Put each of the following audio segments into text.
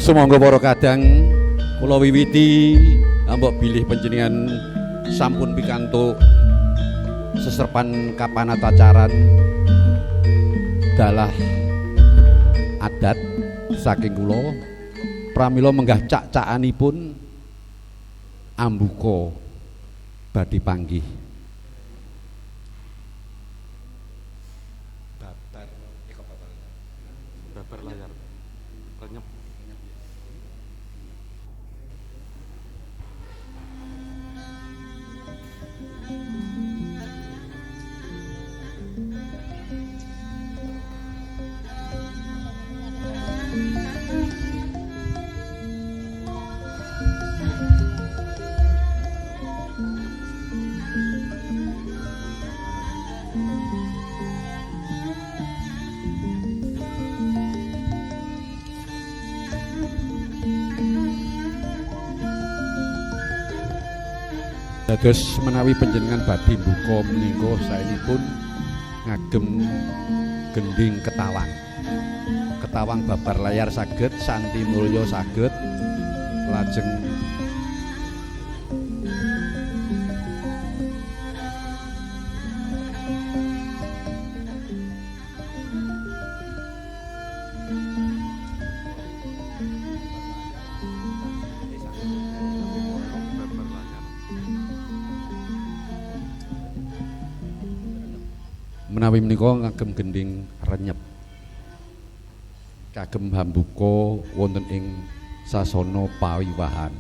Sumangga para kadang kula wiwiti ambok bilih panjenengan sampun pikantuk seserpan kapanatacaran dalah adat saking kula pramila menggah cak-cakanipun ambuka badhe panggih. Babar layar. Renyep. Dados menawi panjenengan badhe mbuka menika saenipun ngagem gendhing ketawang. Ketawang babar layar saged, Santi Mulya saged, lajeng Babar layar. Menawi menika ngagem gendhing renyep. Kagem hambuka wonten ing sasana pawiwahan.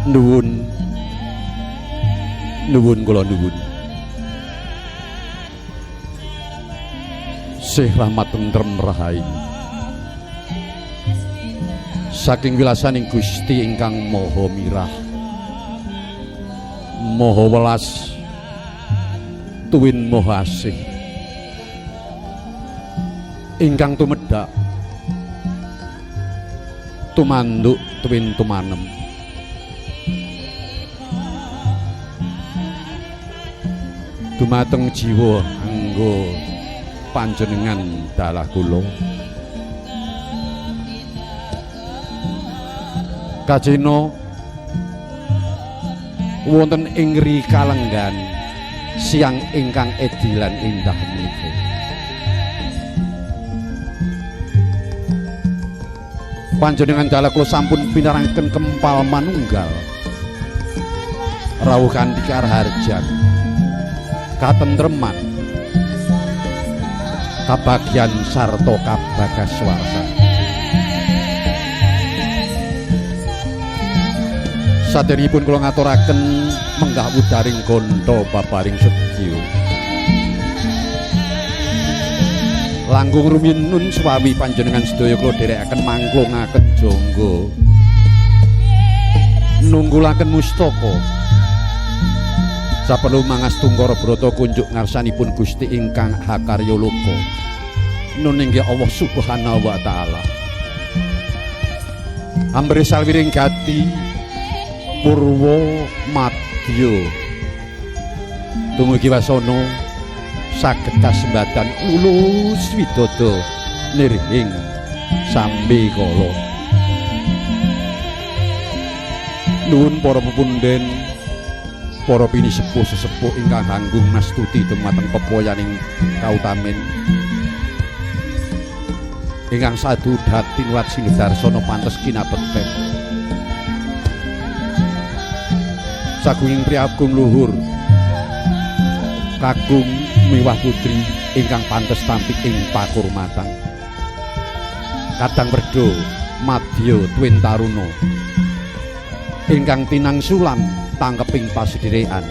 Nuwun, nuwun kula nuwun. Sih rahmat tentrem rahayu. Saking wilasaning Gusti ingkang Maha Mirah, Maha Welas, tuwin Maha Asih, ingkang tumedhak, tumanduk tuwin tumanem. Dumateng jiwa anggo panjenengan dalah kula. Kajena wonten ing ri kalenggan siang ingkang edi lan indah menika. Panjenengan dalah kula sampun pinarangken kempal manunggal rawuh kanthi karaharjan, katentreman, kabagyan sarta kabagaswarsan. Saderengipun kula ngaturaken menggah wudaring gontha babaring sedya. Langkung rumiyin nun suwawi panjenengan sedaya kula dherekaken mangklungaken jangga, nunggulaken mustaka. Saperlu mangastungkara brata kunjuk ngarsanipun Gusti ingkang hakarya loka. Nun inggih Allah Subhanahu wa taala. Ambre salwiring gati purwa madya dumugi wasana saged kasembatan lulus widodo nirhing sambi kala. Nuwun para pepunden, para pinisepuh sesepuh ingkang hanggung nastuti dumateng pepoyaning kautamen. Ingkang sadu datinurat sinedarsana pantes kinabekten. Sagunging priagung luhur kakung miwah putri ingkang pantes tampik ing pakurmatan. Kadang werda madya twin taruna ingkang tinang sulam tangkeping pasedherekan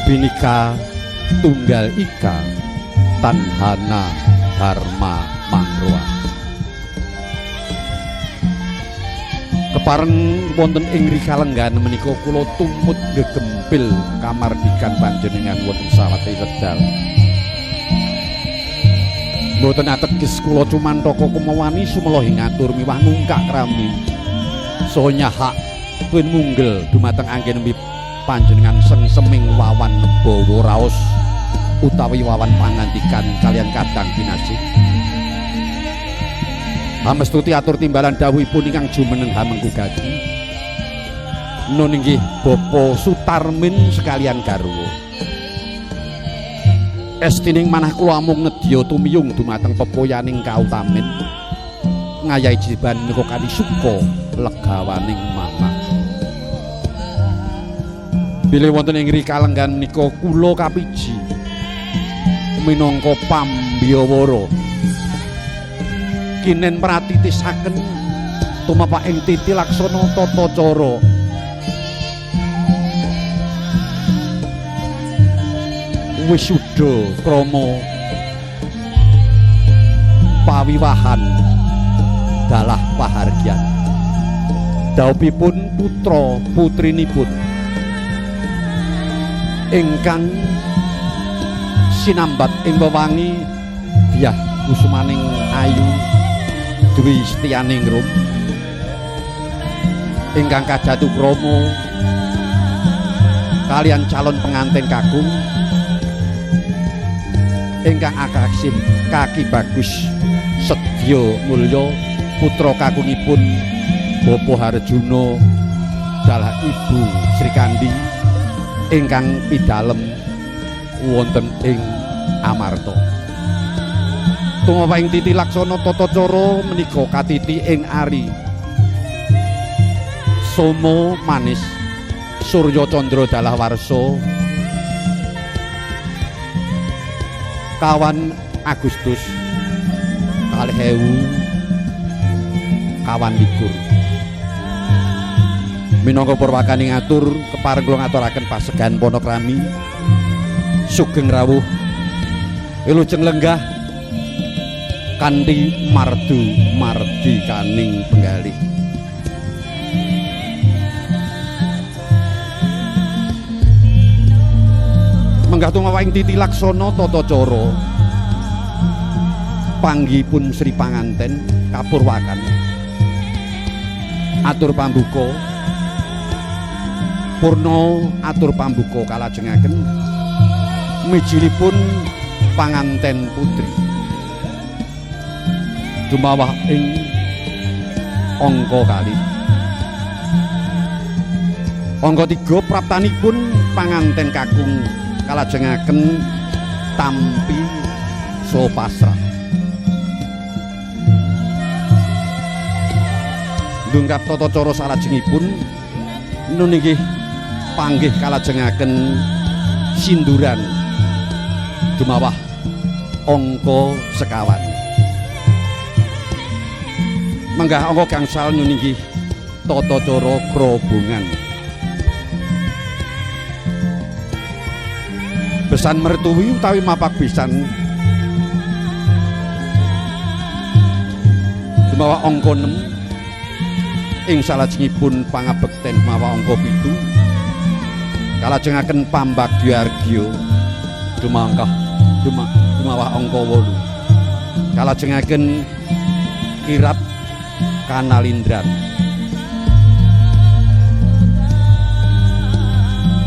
binika tunggal ika tanhana dharma mangroa. Kepareng wonten ing rikalenggan menika kula tumut gegempil kamardikan panjenengan wonten sawati wedal. Mboten ateges kula cumantaka kumawani sumela ing ngatur miwah ngungkak krami saha nyahak twin munggel dumateng anggen panjenengan sengseming wawan bawa raos utawi wawan pangandikan kalian kadang kinasih. Hamestuti atur timbalan dawuhipun ingkang jumeneng hamengku gaji. Nun inggih Bapak Sutarmin sekalian garwa. Estining manah kula amung nedya tumiyung dumateng pepoyaning kautamin. Ngayahi jiban menika kanthi suka legawaning manah. Bilih wonten ing rikalenggan menika kula kapiji minangka pambiyawara kinen pratitisaken tumapak ing titi laksana tata cara wisuda krama pawiwahan dalah pahargyan daupipun putra putrinipun ingkang sinambat ing wewangi dyah kusumaning ayu Dwi Setianingrum ingkang kajatu krama kalian calon pengantin kakung ingkang akaksih Kaki Bagus Sedya Mulya putra kakungipun Bapak Harjuna dalah Ibu Srikandi ingkang pidalem wonten ing Amarta. Tumapa ing titi laksana tata cara menika katiti ing ari Somo manis Surya Candra dalah warsa kawan Agustus 2022. Minangka purwakaning atur kepareng kula ngaturaken pasegan panakrami sugeng rawuh wilujeng lenggah kanthi mardu mardikaning penggalih. Menggah tumawa ing titi laksana tata cara panggihipun Sri Panganten kapurwakan atur pambuka purna atur pambuka kalajengaken mijilipun panganten putri dumawah ing angka kalih. Angka 3 praptanipun panganten kakung kalajengaken tampi saha pasrah. Ndungkap tata cara salajengipun nun inggih panggih kalajengaken sinduran dumawah angka sekawan. Menggah angka gangsal nun inggih tata cara krobongan. Besan mertuwi utawi mapak besan dumawah angka 6 ing salajengipun pangabekten mawa angka 7 kalajengaken pambagyaargya dumawah angka 8 kalajengaken kirap kanalindran.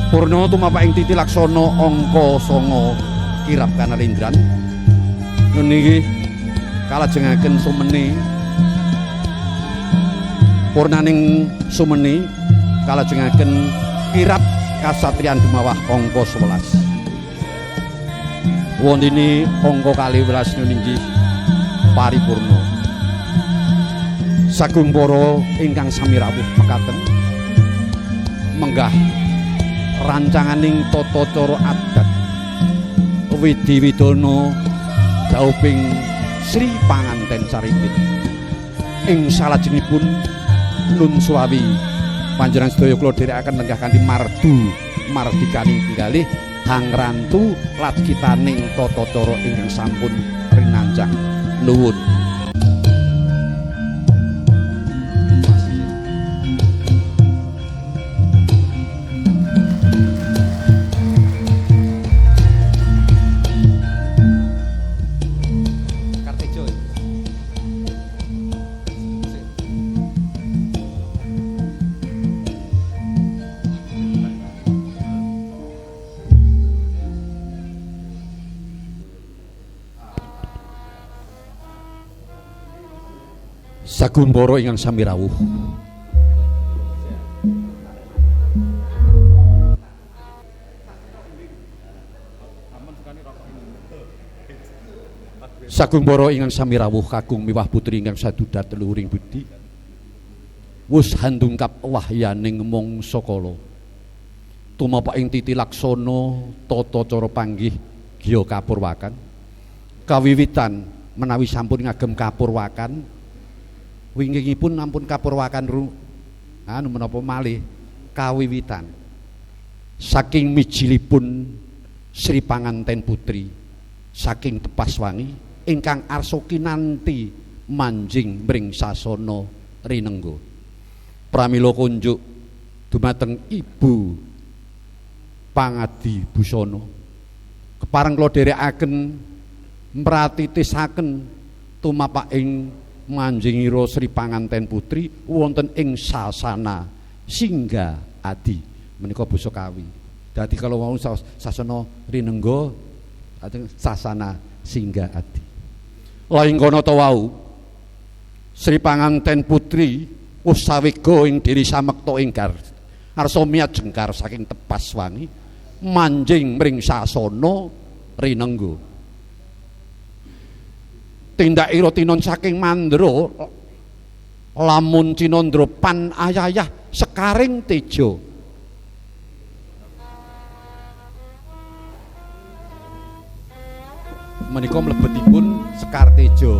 Purna tumapa ing titi laksana angka 9 kirap kanalindran nun inggih kalajengaken sumene. Purnaning sumene Kalajengaken kirap kasatriyan dumawah angka 11. Wontene angka 12 inggih paripurna. Sagung para ingkang sami rawuh mekaten menggah rancanganing tata cara adat Widi Widana dauping Sri Panganten Sarimbit. Ing salajengipun nun suwawi panjenengan sedaya kula dherekaken lenggah kanthi mardu mardikaning pinggalih hangrantu latkitaning tata cara ingkang sampun rinancang. Nuwun. Sagung para ingkang sami rawuh. Sagung para ingkang sami rawuh kakung miwah putri ingkang sadudat luhuring budi. Wus handungkap wahyaning mangsa kala. Tumapa ing titi laksana tata cara panggih giya kapurwakan. Kawiwitan menawi sampun ngagem kapurwakan, wingkingipun ampun kapurwakan anu menapa malih kawiwitan saking mijilipun Sri Panganten Putri saking Tepaswangi ingkang arsa kinanti manjing mring sasana rinengga. Pramila kunjuk dumateng Ibu Pangadi Busana kepareng kula dherekaken mratitisaken tumapak ing manjingira Sri Panganten Putri wonten ing sasana Singga Adi menika basa Kawi. Dadi kalau wau sasana rinengga sasana Singga Adi. Laing kono ta wau Sri Panganten Putri wis sawega ing diri samekta ing arsa miyat jengkar saking Tepaswangi manjing mring sasana rinengga. Tindak ira tinon saking mandra lamun cinandra pan ayayah sekaring teja. Menika mlebetipun Sekar Teja.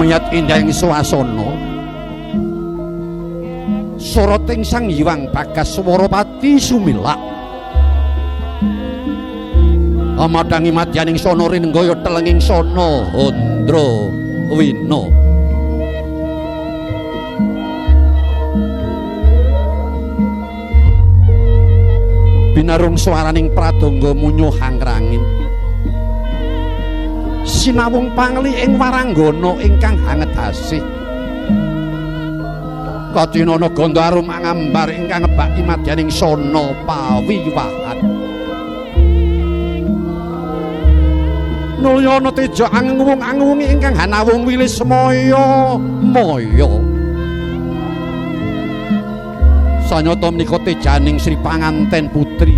Miyat indah ing swasana soroting Sang Hyang Bagas Swarapati sumilak amadhangi madyaning sana rinenggaya telenging sana Handra Wina. Binarung swaraning pradangga munyuh hangrangin sinawung pangli ing waranggana ingkang hanget asih. Kacinana gandha arum angambar ingkang ngebaki madyaning sana pawiwahan. Nulyana teja anguwung-anguwungi ingkang hanawung wilis maya maya. Sanyata menika tejaning Sri Panganten Putri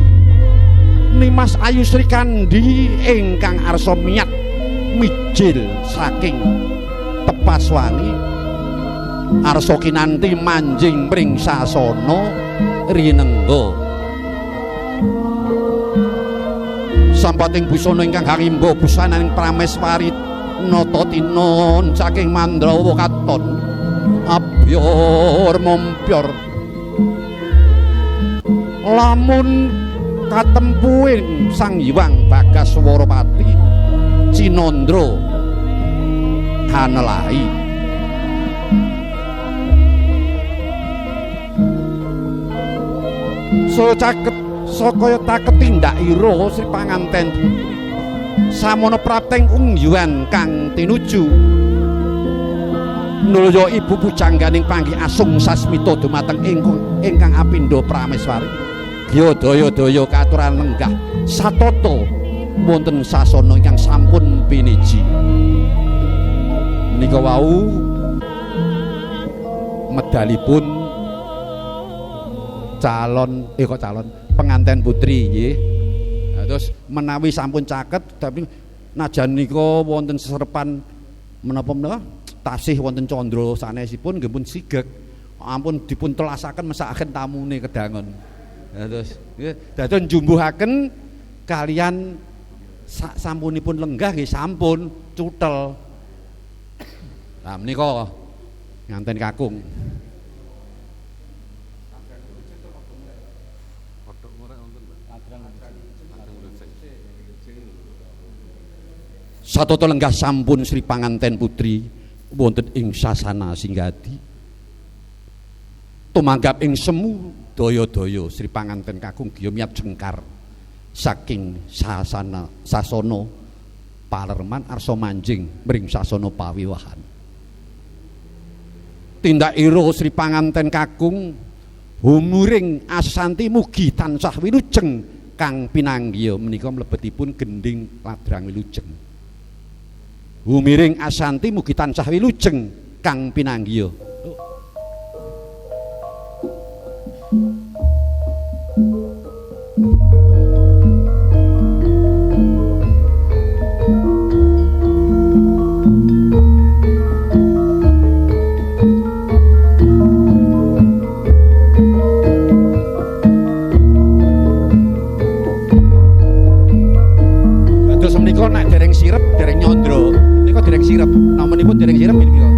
Nimas Ayu Sri Kandi ingkang arsa miyat mijil saking Tepaswangi arsa kinanti manjing mring sasana rinengga. Sampating busana ingkang harimba busananing prameswari nata tinon saking Mandrawa katon abyor mompyor lamun katempuing Sang Hyang Bagas Swarapati Cinandra hanelahi. Saya caket sakaya taket tindak ira Sri Panganten Putri. Samono prapteng ungyuhan kang tinuju. Nulya ibu pujangganing panggih asung sasmita dumateng ingkang apindha prameswari. Gya daya-daya katuran lenggah satata wonten sasana ingkang sampun piniji. Menika wau medalipun calon kok calon penganten putri nggih. Nah, terus menawi sampun caket tapi najan nika wonten seserepan menapa-menapa tasih wonten candra sanesipun nggih pun sigeg. Ampun dipun telasaken mesakaken tamune kedangon. Nah, terus nggih dados njumbuhaken kalian sampunipun lenggah nggih sampun cutel. Lah menika nganten kakung. Satata lenggah sampun Sri Panganten Putri wonten ing sasana Singgadi. Tumanggap ing semu daya-daya Sri Panganten kakung giya miyat jengkar saking sasana sasana palerman arsa manjing mring sasana pawiwahan. Tindak ira Sri Panganten kakung humuring asanti mugi tansah wilujeng kang pinanggiya menika mlebetipun gendhing ladrang wilujeng. Humiring asanti mugi tansah wilujeng kang pinanggiya. Dados menika nek dereng sirep, dereng nyandra. Nika dereng sirep, namunipun dereng sirep menika.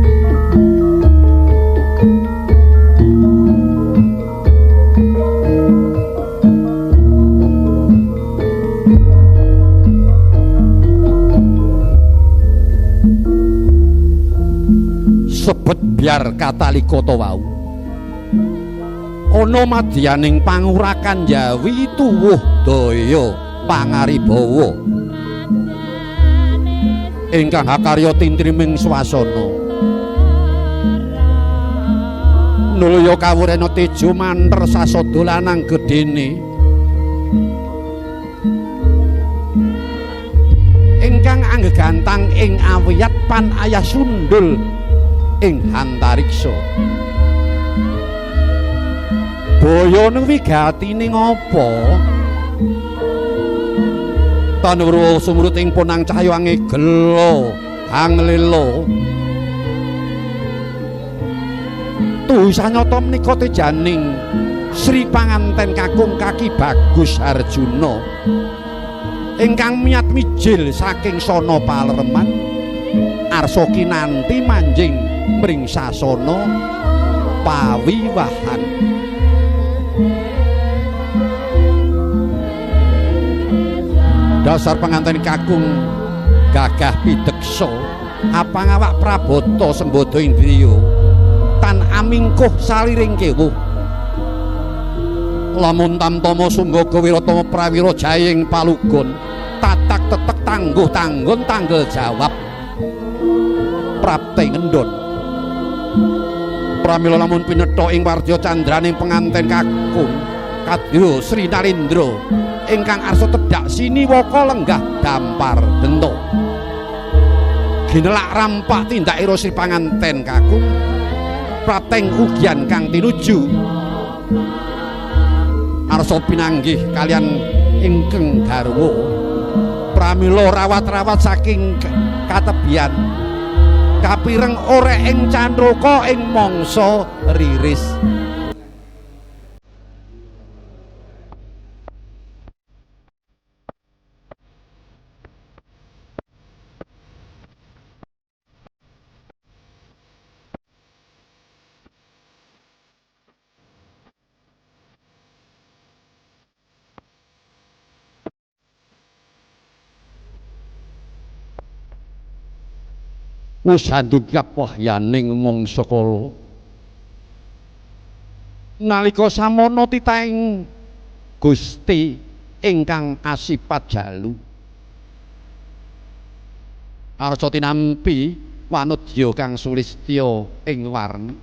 Sebet biar katalikata wau. Ana madyaning pangurakan Jawi tuwuh daya pangaribawa. Ingkang hakarya tintriming swasana. Nulya kawurena tejo manter sasada lanang gedene. Ingkang anggegantang ing awiyat pan ayah sundul ing antariksa. Boyone wigatine ngapa? Tanurwa sumrut ing ponang cahya angegela anglelo. Tuhu sanyata menika tejaning Sri Panganten kakung Kaki Bagus Arjuna ingkang miyat mijil saking sana palerman arsa kinanti manjing mring sasana pawiwahan. Dasar pengantin kakung gagah pideksa apangawak prabata sembada indriya tan amingkuh saliring kewuh. Lamun tamtama sumbaga wiratama prawira jaying palugon tatak tetek tangguh tanggon tanggel jawab prapte ngendon. Pramila lamun pinetha ing wardya candraning pengantin kakung kadya Sri Narendra ingkang arsa tedhak siniwaka lenggah dampar dento. Ginelak rampak tindak ira Sri Panganten kakung prapteng ugian kang tinuju arsa pinanggih kalian ingkang garwa. Pramila rawat-rawat saking katebian kapireng orek ing candraka ing mangsa riris. Wis andhungkap wahyaning mangsa kala. Nalika samana titahing Gusti ingkang asipat jalu. Arsa tinampi wanudya kang sulistya ing warni.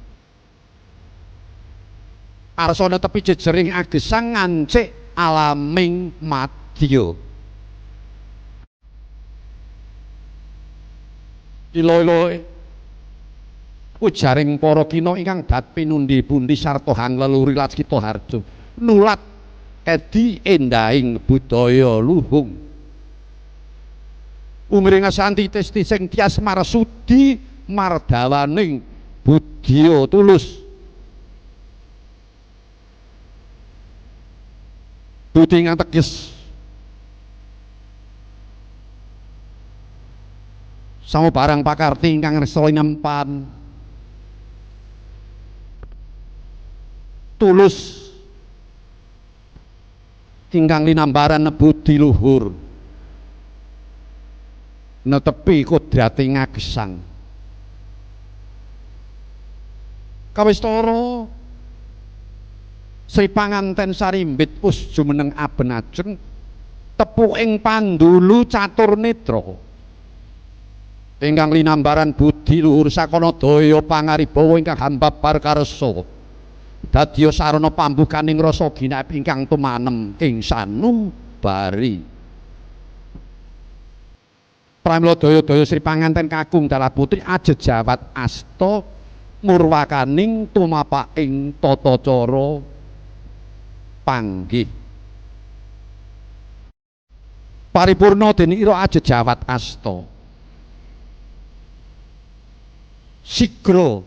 Arsa netepi jejering agesang ngancik alaming madya. Ilo-ilo ujaring para kina ingkang dat pinundi-pundi sarta hangleluri laskita harja nulat edi endahing budaya luhung. Umring asanti testi sing tias marsudi mardawaning budya tulus. Budi ingkang teges sama barang pakarti ingkang resa linempan tulus ingkang linambaran budi luhur netepi kodrate ngagesang. Kawistara Sri Panganten Sarimbit wus jumeneng aben ajeng tepu ing pandulu catur netra ingkang linambaran budi luhur sakana daya pangaribawa ingkang hambabar karsa dadya sarana pambukaning rasa ginap ingkang tumanem ing sanubari. Pramila daya-daya Sri Panganten kakung dalah putri ajejawat asta murwakaning tumapaking tata cara panggih. Paripurna dene ira ajejawat asta. Sigra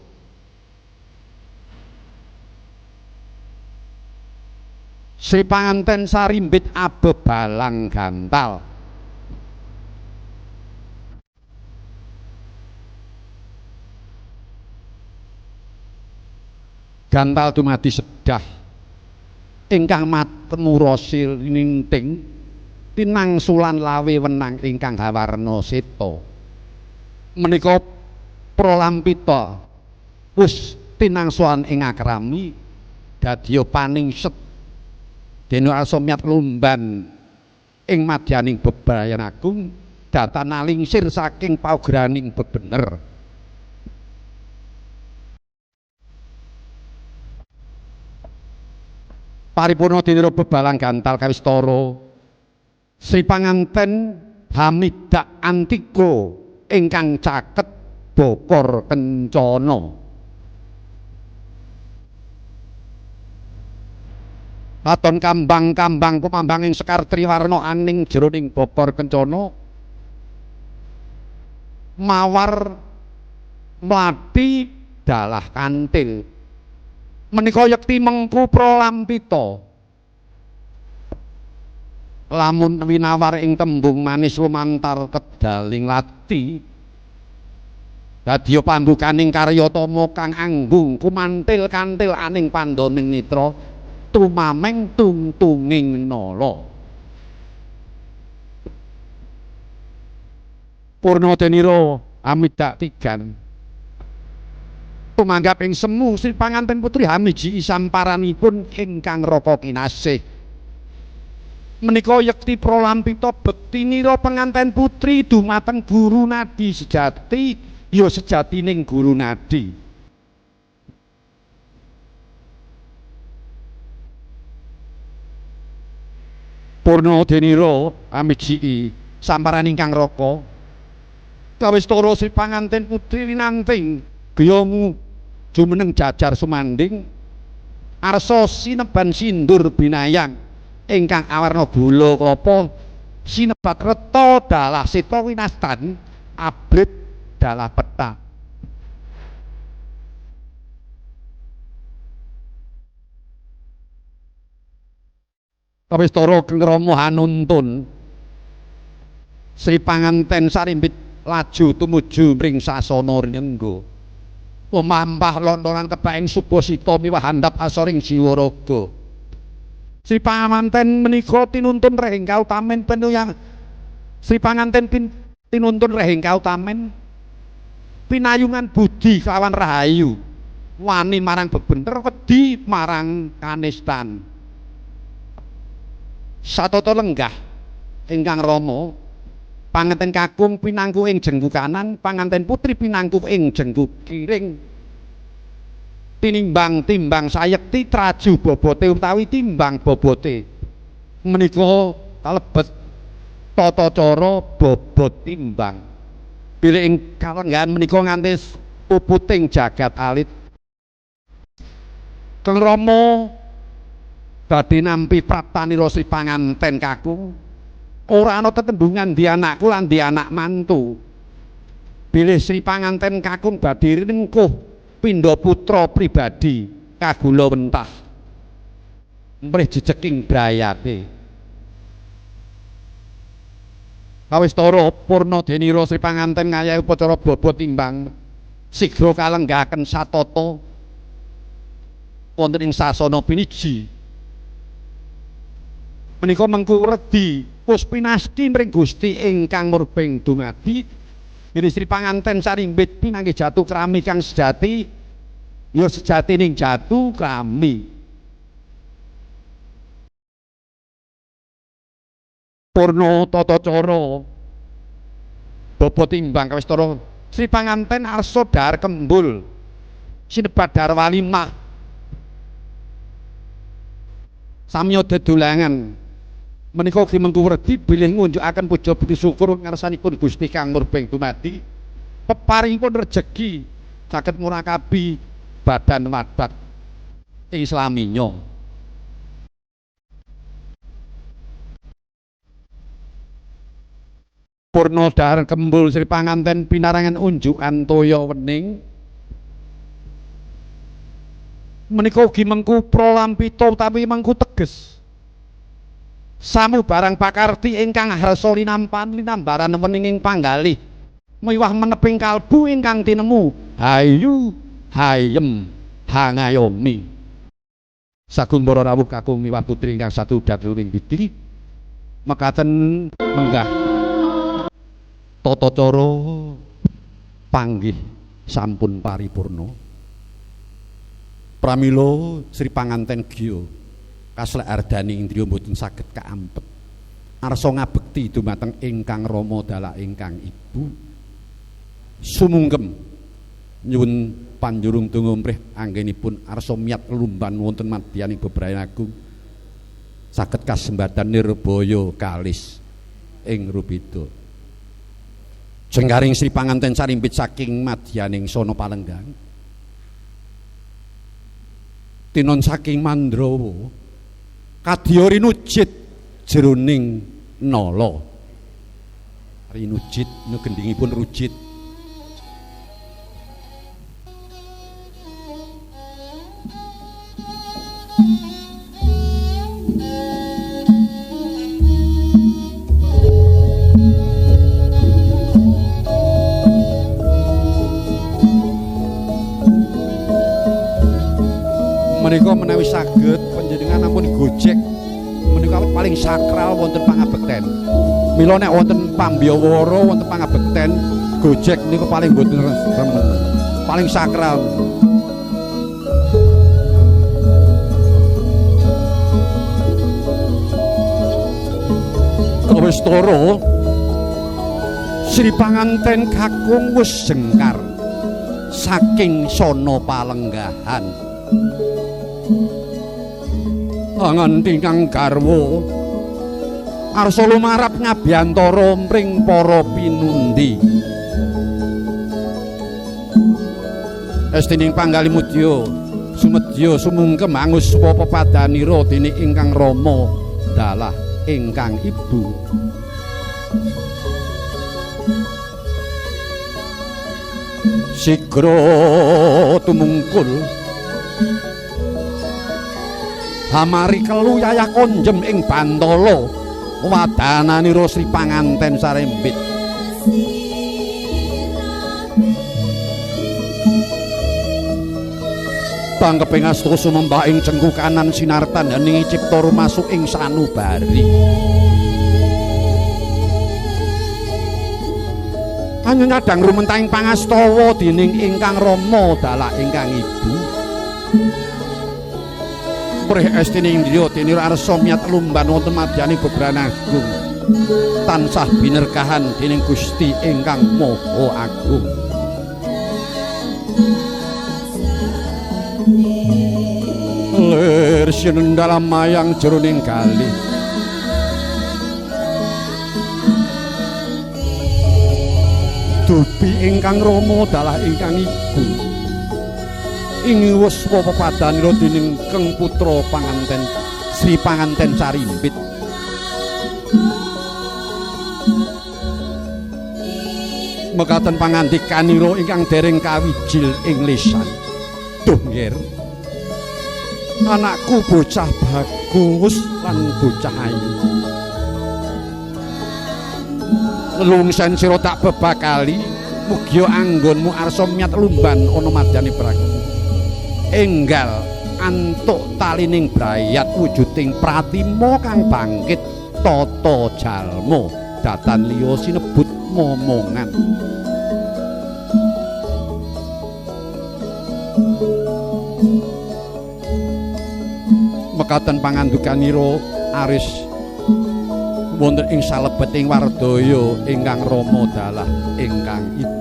Sri Panganten Sarimbit abebalang gantal. Gantal dumadi sedah ingkang matemu rasi ninting tinangsulan lawe wenang ingkang hawarna seta. Menika pralampita wus tinangsulan ing akrami dadya paningset dene arsa miyat lumban ing madyaning bebrayan agung datan nalingsir saking paugraning bebener. Paripurna dinira bebalang gantal kawistara Sri Panganten Hamidak Antika ingkang caket bokor kencana. Katon kambang-kambang kumambanging sekar triwarna aning jroning bokor kencana mawar mlati dalah kantil. Menika yekti mengku pralampita. Lamun winawar ing tembung manis lumantar kedaling lati dadya pambukaning karyatama kang anggung kumantil kantil aning pandoning nitra tumameng tungtunging nala. Purna denira amidak tigan tumanggap ing semu Sri Panganten Putri hamiji samparanipun ingkang raka kinasih. Menika yekti pralampita bektinira penganten putri dumateng guru nadi sejati ya sejatining guru nadi. Purna denira amiji samparan ingkang raka kawistara Sri Panganten Putri winanting griyamu jumeneng jajar sumanding arsa sineban sindur binayang ingkang awarna gula klapa sinebat reta dalah seta winastan abrit dalah peta. Kawistara Rama hanuntun Sri Panganten Sarimbit laju tumuju mring sasana rinengga. Lumampah lontonan kebaing subasita miwah handap asoring jiwa raga. Sri Panganten menika tinuntun rehing kautamen penuyang Sri Panganten tinuntun rehing kautamen pinayungan budi kelawan rahayu wani marang bebenter wedi marang kanistan. Satata lenggah ingkang rama, panganten kakung pinangku ing jengku kanan, panganten putri pinangku ing jengku kiring. Tinimbang timbang sayekti traju bobote utawi timbang bobote. Menika kalebet tata cara bobot timbang. Bilih ing kalenggahan menika nganti puputing jagat alit. Kang Rama badhe nampi praptanira Sri Panganten kakung, ora ana tetembungan di anakku lan di anak mantu. Bilih Sri Panganten kakung badhe ringkuh pindha putra pribadi kagula wentah mrih jejeking brayate. Kawistara purna denira Sri Panganten ngayahi upacara bobot timbang, sigra kalenggahaken satata wonten ing sasana piniji. Menika mengku redi puspinasti mring Gusti ingkang murbeng dumadi. Bilih Sri Panganten sarimbit pinanggih jatu krami kang sejati, ya sejatining jatu krami. Purna tata cara bobot timbang kawistara Sri Panganten arsa dhahar kembul sinebat dhahar walimah samya dedolangan. Menika ugi mengku werdi bilih ngunjukaken puja bukti syukur ngarsanipun Gusti kang murbeng dumadi, peparingipun rejeki saged murakabi badan wadat islaminya. Purna dhahar kembul Sri Panganten pinarangan unjukan toya wening. Menika ugi mengku pralampita utawi mengku teges samu barang pakarti ingkang harsa linampan linambaran weninging panggalih miwah meneping kalbu ingkang tinemu hayu hayem hangayomi. Sagung para rawuh kakung miwah putri ingkang satu daturing bidi mekaten menggah tata cara panggih sampun paripurna. Pramila Sri Panganten Gya kaslek ardani indriya mboten saged kaampet. Arsa ngabekti dumateng ingkang rama dalah ingkang ibu. Sumungkem nyuwun panjurung donga mrih anggenipun arsa miyat lumban wonten madyaning bebrayan agung saged kasembatan nirbaya kalis ing rubeda. Jenggaring Sri Panganten sarimbit saking madyaning sono palenggang tinon saking Mandrawa kadya rinujit jroning nala. Rinujit gendingipun rujit. Menika menawi saged panjenengan ampun gojek menika paling sakral wonten pangabekten. Mila nek wonten pambiyawara wonten pangabekten gojek niku paling mboten remen, paling sakral. Kawistara Sri Panganten kakung wis jengkar saking sono palenggahan. Angan ingkang garwa arsa lumarap ngabiyantara mring para pinundi. Estining panggalih mudya sumedya sumungkem anguswa pepadanira dene ingkang rama dalah ingkang ibu. Sigra tumungkul hamari kelu yayah konjem ing bantala wadananira Sri Panganten sarembit. Tangkeping asta sumembah ing cengku kanan sinartan hening cipta rumasuk ing sanubari. Anyanyadang rumentahing pangastawa dening ingkang rama dalah ingkang ibu. Prih estining driya denira arsa miyat lumban wonten madyani bebrayan agung. Tansah binerkahan dening Gusti ingkang Maha Agung. Lir sinendal mayang jroning galih. Dupi ingkang rama dalah ingkang ibu. Ing wuswa pepadanira dening Keng Putra Panganten Sri Panganten Sarimpit. Mekaten pangandikanira ingkang dereng kawijil ing lisan. Duh nggir. Anakku bocah bagus lan bocah ayu. Lelungsen sira tak bebakali, mugia anggonmu arsa miyat lumban ana madyane Prabu. Enggal antuk talining brayat wujuding pratima kang bangkit tata jalma datan liya sinebut momongan. Mekaten pangandukanira aris wonten ing salebeting wardaya ingkang rama dalah ingkang ibu.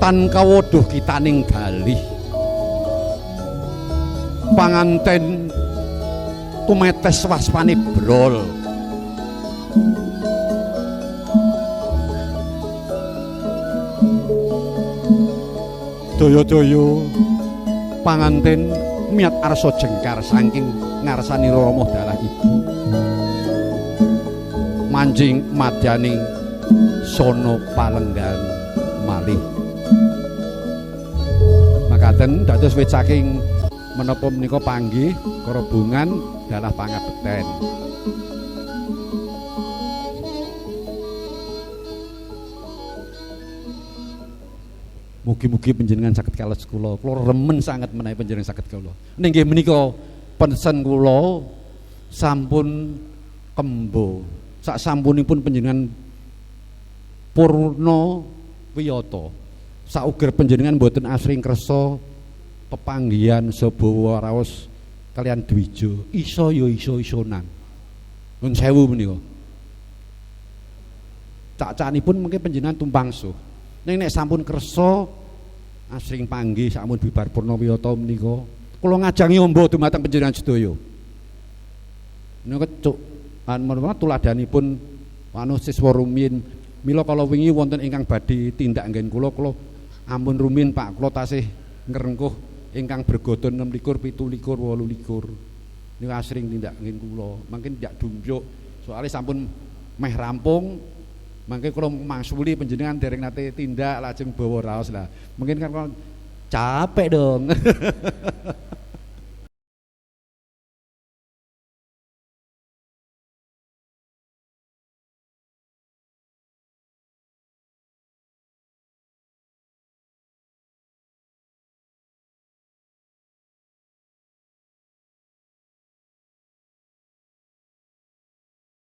Tan kawoduh kitaning galih panganten tumetes waspane brol. Daya-daya panganten miyat arsa jengkar saking ngarsani rama dalah ibu. Manjing madyaning sono palenggan malih. Makaten dados wit saking menapa menika panggih karabungan dalah pangabekten. Mugi-mugi panjenengan saged kales kula. Kula remen sanget menawi panjenengan saged kula. Ning nggih menika pesen kula sampun kembo. Sak sampunipun panjenengan purna wiyata. Sauger panjenengan mboten asring kersa pepanggihan sabawa raos kalian dwija. Iso ya iso-isonan. Nuwun sewu menika. Cak-cakanipun mengke panjenengan tumpang suh. Ning nek sampun kersa asring panggih sampun bibar purna wiyata menika kula ngajangi ombo dumateng panjenengan sedaya. Menika cuk menapa tuladanipun anu siswa rumiyin. Mila kala wingi wonten ingkang badhe tindak nggen kula, kula ampun rumiyin Pak, kula tasih ngrengkuh ingkang bergodo 26, 27, 28. Niku asring tindak nggen kula, mangkin ndak dumjuk soalé sampun meh rampung. Mangke kula mangsuli panjenengan dereng nate tindak lajeng bawa raos lah. Mungkin kan kula capek dong.